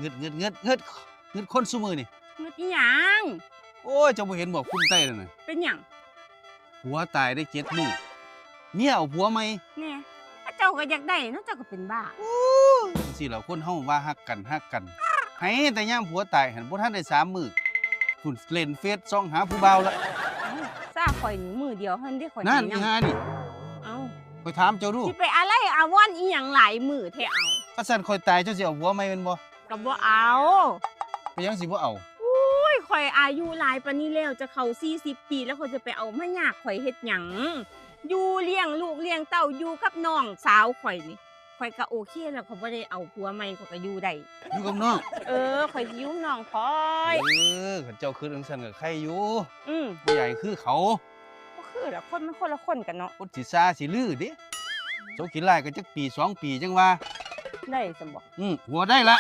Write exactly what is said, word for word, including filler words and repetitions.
งึดงึดงึดงึดงึดคนซุมื้อนี่ งึดอีหยัง โอ้ย เจ้าบ่เห็นบ่ คุณไต้นั่นน่ะ เป็นหยัง ผัวตายได้เจ็ดมื้อ เมียเอาผัวใหม่ เนี่ยถ้าเจ้าก็อยากได้เนาะ เจ้าก็เป็นบ้า จังซี่ล่ะ คนเฮาว่าฮักกันฮักกัน ให้แต่ยามผัวตายหั่น บ่ทันได้สามมื้อ คุณเล่นเฟซส่องหาผู้บ่าวละ ซาข่อยนี่มื้อเดียวหั่นเด้ข่อย นั่น สิ อี ยัง ห่านี่ เอ้า ไปถามเจ้าดู สิไปอะไรอาวรณ์อีหยังหลายมื้อแท้เอา คันซั่นข่อยตายเจ้าสิเอาผัวใหม่แม่นบ่ ก็บ่เอา เป็นหยังสิบ่เอา อุ้ยข่อยอายุหลายปานนี้แล้ว จะเข้าสี่สิบปีแล้วข่อยจะไปเอามายากข่อยเฮ็ดหยัง อยู่เลี้ยงลูกเลี้ยงเต้าอยู่กับน้องสาวข่อยนี่ ข่อยก็โอเคแล้ว ข่อยบ่ได้เอาผัวใหม่ ข่อยก็อยู่ได้ อยู่กับน้อง เออ ข่อยสิอยู่น้องข่อย เออ คันเจ้าคิดจังซั่นก็ใครอยู่ อืม บ่อยากให้คือเขา ก็คือละคนมันคนละคนกันเนาะ คนสิซาสิลือเด้ โสขี้ร้ายก็จักปีสองปีจังว่า ได้ซั่นบ่ อืม ผัวได้ละ